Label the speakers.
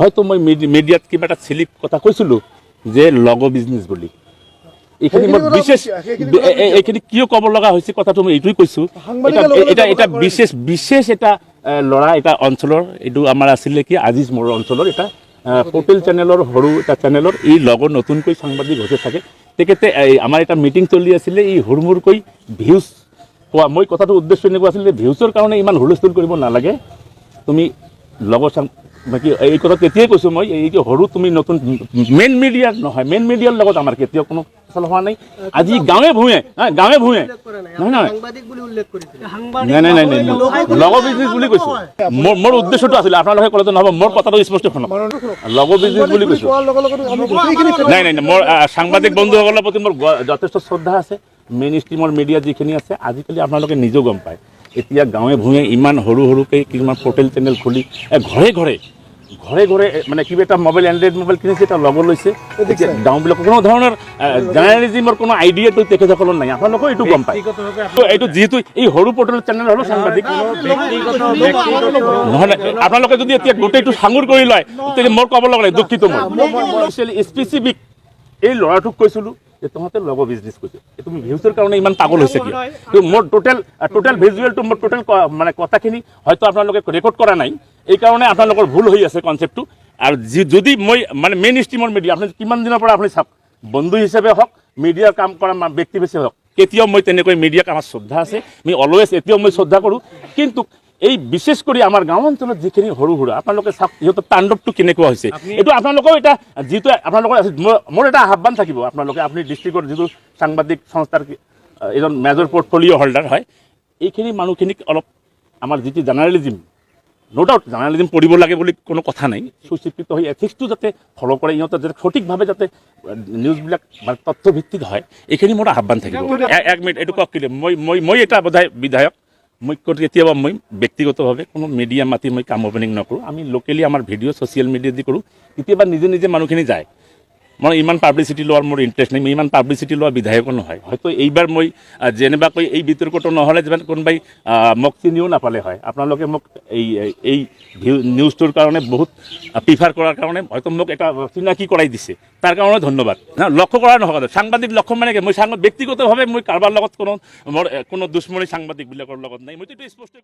Speaker 1: হয়তো মই মিডিয়াত কিবা এটা চিলিপ কথা কৈছিলোঁ যে লগ' বিজনেছ বুলি। এইখিনি মই
Speaker 2: সেইখিনি কথা
Speaker 1: বিশেষ
Speaker 2: সেইখিনি কথা
Speaker 1: এইখিনি কিয় ক'ব লগা হৈছে, কথাটো মই এইটোৱেই কৈছোঁ।
Speaker 2: সাংবাদিকে
Speaker 1: এটা
Speaker 2: লগে লগে
Speaker 1: এটা এটা
Speaker 2: ব্যৱহাৰ কৰে।
Speaker 1: বিশেষ বিশেষ এটা ল'ৰা এটা অঞ্চলৰ, এইটো আমাৰ আছিলে কি আজিজ মোৰ অঞ্চলৰ এটা পৰ্টেল চেনেলৰ, সৰু এটা চেনেলৰ, এই লগৰ নতুনকৈ সাংবাদিক হৈছে চাগে। তেখেতে এই আমাৰ এটা মিটিং চলি আছিলে, এই হুৰমুৰকৈ ভিউজ কোৱা। মই কথাটো উদ্দেশ্য এনেকুৱা আছিলে যে ভিউজৰ কাৰণে ইমান হুলস্থুল কৰিব নালাগে। তুমি লগৰ চাং বাকী এই কথা তেতিয়াই কৈছোঁ মই। এই যে সৰু তুমি নতুন মেইন মিডিয়াৰ নহয়, মেইন মিডিয়াৰ লগত আমাৰ কেতিয়াও কোনো কথা হোৱা নাই। আজি গাঁৱে ভূঞে, হা, গাঁৱে ভূঞে, নহয় নহয়।
Speaker 3: সাংবাদিক বুলি উল্লেখ কৰিছিলে।
Speaker 1: নাই নাই নাই নাই, লগৰ বিজনেছ বুলি কৈছোঁ। মোৰ উদ্দেশ্যটো আছিলে, আপোনালোকে ক'লেতো নহ'ব, মোৰ কথাটো স্পষ্ট শুনক। লগৰ বিজনেছ বুলি কৈছোঁ।
Speaker 2: কোৱাৰ লগে লগে আমি গোটেইখিনি
Speaker 1: নাই নাই নাই, মোৰ সাংবাদিক বন্ধুসকলৰ প্ৰতি মোৰ যথেষ্ট শ্ৰদ্ধা আছে। মেইন ষ্ট্ৰীমৰ মিডিয়া যিখিনি আছে, আজিকালি আপোনালোকে নিজেও গম পায়, এতিয়া গাঁৱে ভূঞে ইমান সৰু সৰুকৈ কিছুমান পৰ্টেল চেনেল খুলি ঘৰে ঘৰে ঘৰে ঘৰে মানে কিবা এটা মোবাইল, এণ্ড্ৰইড মোবাইল কিনিছে, এটা ল'ব লৈছে। এতিয়া গাঁওবিলাকৰ কোনো ধৰণৰ জাৰ্ণালিজিমৰ কোনো আইডিয়াটো তেখেতসকলৰ নাই। আপোনালোকেও এইটো গম পায়। তো এইটো যিহেতু এই সৰু পৰ্টেল চেনেল হ'লেও সাংবাদিক নহয়। নহয়, আপোনালোকে যদি এতিয়া গোটেইটো সাঙুৰ কৰি লয়, তেতিয়া মোৰ ক'ব লগা নাই, দুখিত মই। স্পেচিফিক এই ল'ৰাটোক কৈছিলোঁ যে তহঁতে লগৰ বিজনেছ কৈছে, এই তুমি ভিউজৰ কাৰণে ইমান পাগল হৈছে কিয়? কিন্তু মোৰ টোটেল টোটেল ভিজুৱেলটো, মোৰ টোটেল মানে কথাখিনি হয়তো আপোনালোকে ৰেকৰ্ড কৰা নাই, এই কাৰণে আপোনালোকৰ ভুল হৈ আছে কনচেপ্টটো। আৰু যি যদি মই মানে মেইন ষ্ট্ৰীমৰ মিডিয়া, আপুনি কিমান দিনৰ পৰা আপুনি চাওক, বন্ধু হিচাপে হওক, মিডিয়াৰ কাম কৰা ব্যক্তি হিচাপে হওক, কেতিয়াও মই তেনেকৈ মিডিয়াক আমাৰ শ্ৰদ্ধা আছে, আমি অলৱেজ এতিয়াও মই শ্ৰদ্ধা কৰোঁ। কিন্তু এই বিশেষ কৰি আমাৰ গাঁও অঞ্চলত যিখিনি সৰু সুৰা, আপোনালোকে চাওক ইহঁতৰ তাণ্ডৱটো কেনেকুৱা হৈছে। এইটো আপোনালোকেও এটা যিটো আপোনালোকৰ আছে, মোৰ এটা আহ্বান থাকিব, আপোনালোকে আপুনি ডিষ্ট্ৰিক্টৰ যিটো সাংবাদিক সংস্থাৰ এজন মেজৰ পৰ্টফলিঅ' হোল্ডাৰ হয়, এইখিনি মানুহখিনিক অলপ আমাৰ যিটো জাৰ্ণালিজিম, ন' ডাউট জাৰ্ণালিজিম পঢ়িব লাগে বুলি কোনো কথা নাই, সুশিক্ষিত হৈ এথিক্সটো যাতে ফ'ল' কৰে ইহঁতে, যাতে সঠিকভাৱে যাতে নিউজবিলাক মানে তথ্যভিত্তিক হয়, এইখিনি মোৰ আহ্বান থাকিব। এক মিনিট, এইটো কওক কেলে। মই মই মই এটা বোধহয় বিধায়ক, মই কেতিয়াবা মই ব্যক্তিগতভাৱে কোনো মিডিয়া মাতি মই কাম অপেনিং নকৰোঁ। আমি লোকেলি আমাৰ ভিডিঅ' ছ'চিয়েল মিডিয়াত দি কৰোঁ, কেতিয়াবা নিজে নিজে মানুহখিনি যায়। মই ইমান পাব্লিচিটি লোৱাৰ মোৰ ইণ্টাৰেষ্ট নাই, মই ইমান পাব্লিচিটি লোৱা বিধায়কো নহয়। হয়তো এইবাৰ মই যেনেবাকৈ এই বিতৰ্কটো নহ'লে যিমান কোনোবাই মোক চিনিও নাপালে হয়। আপোনালোকে মোক এই এই নিউজটোৰ কাৰণে বহুত প্ৰিফাৰ কৰাৰ কাৰণে হয়তো মোক এটা চিনাকি কৰাই দিছে, তাৰ কাৰণে ধন্যবাদ। না, লক্ষ্য কৰা নহয়, সাংবাদিক লক্ষ্য মানে কি, মই ব্যক্তিগতভাৱে মই কাৰোবাৰ লগত কোনো মোৰ কোনো দুশ্মনী সাংবাদিকবিলাকৰ লগত নাই। মইতো এইটো স্পষ্ট